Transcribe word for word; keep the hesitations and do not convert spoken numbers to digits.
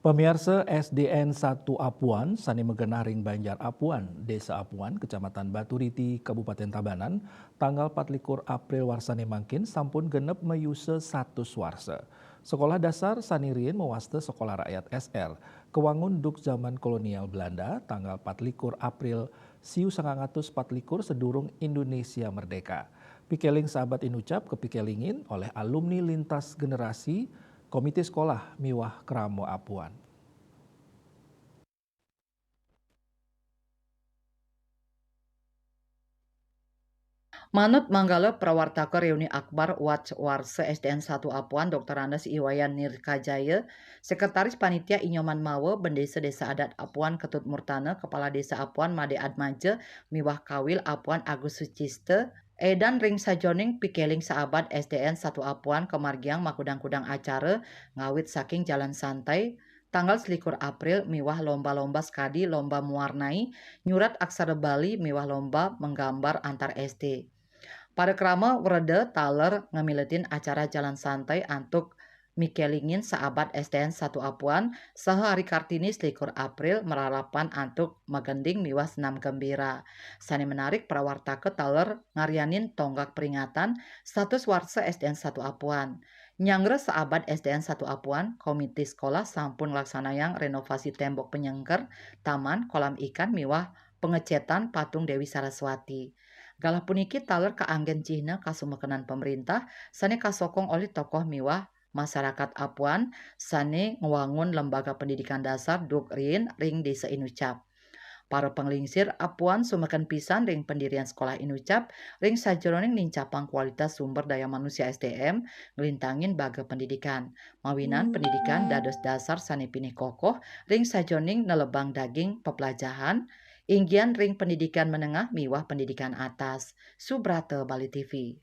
Pamiarsa, S D N satu Apuan, sané magenah ring Banjar Apuan, Désa Apuan, Kecamatan Baturiti, Kabupaten Tabanan, tanggal patlikur April warsané mangkin sampun genep mayusa satus warsa. Sekolah dasar sané riin mawasta sekolah rakyat S R, kawangun duk zaman kolonial Belanda, tanggal patlikur April siu sangang atus patlikur sadurung Indonesia merdeka. Pikéling saabad inucap kapikelingin olih alumni lintas generasi, komité sekolah miwah krama Apuan. Manut manggala prawartaka reuni akbar Wacwarsa S D N satu Apuan, Doktor Andes I Wayan Nirkajaya, Sekretaris Panitia Inyoman Mawa, Bendesa Desa Adat Apuan Ketut Murtana, Kepala Desa Apuan Made Atmaja, miwah Kawil Apuan Agus Sucista, édan ring sajoning pikéling saabad S D N satu Apuan kamargiang makudang-kudang acara ngawit saking Jalan Santai, tanggal selikur April miwah lomba-lomba sekadi lomba mewarnai, nyurat aksara Bali miwah lomba menggambar antar S D. Para krama wreda taler ngamiletin acara Jalan Santai antuk mikelingin saabad S D N satu Apuan, saha hari Kartini selikur April mararapan antuk magending miwah senam gembira. Sané menarik, prawartaka taler ngaryanin tonggak peringatan satus warsa S D N satu Apuan. Nyanggra saabad S D N satu Apuan, komité sekolah sampun nglaksanayang renovasi témbok penyengker, taman, kolam ikan miwah pengecétan patung Déwi Saraswati. Galah puniki taler kaanggén cihna kasumekenan pamréntah sané kasokong olih tokoh miwah masarakat Apuan sané ngwangun lembaga pendidikan dasar duk riin ring Désa Inucap. Para panglingsir Apuan sumeken pisan ring pendirian Sekolah Inucap ring sajeroning nincapang kualitas sumber daya manusia S D M, nglintangin baga pendidikan. Mawinan pendidikan dados dasar sané pinih kokoh ring sajeroning nelebang daging peplajahan, inggian ring pendidikan menengah miwah pendidikan atas. Subrata, Bali T V.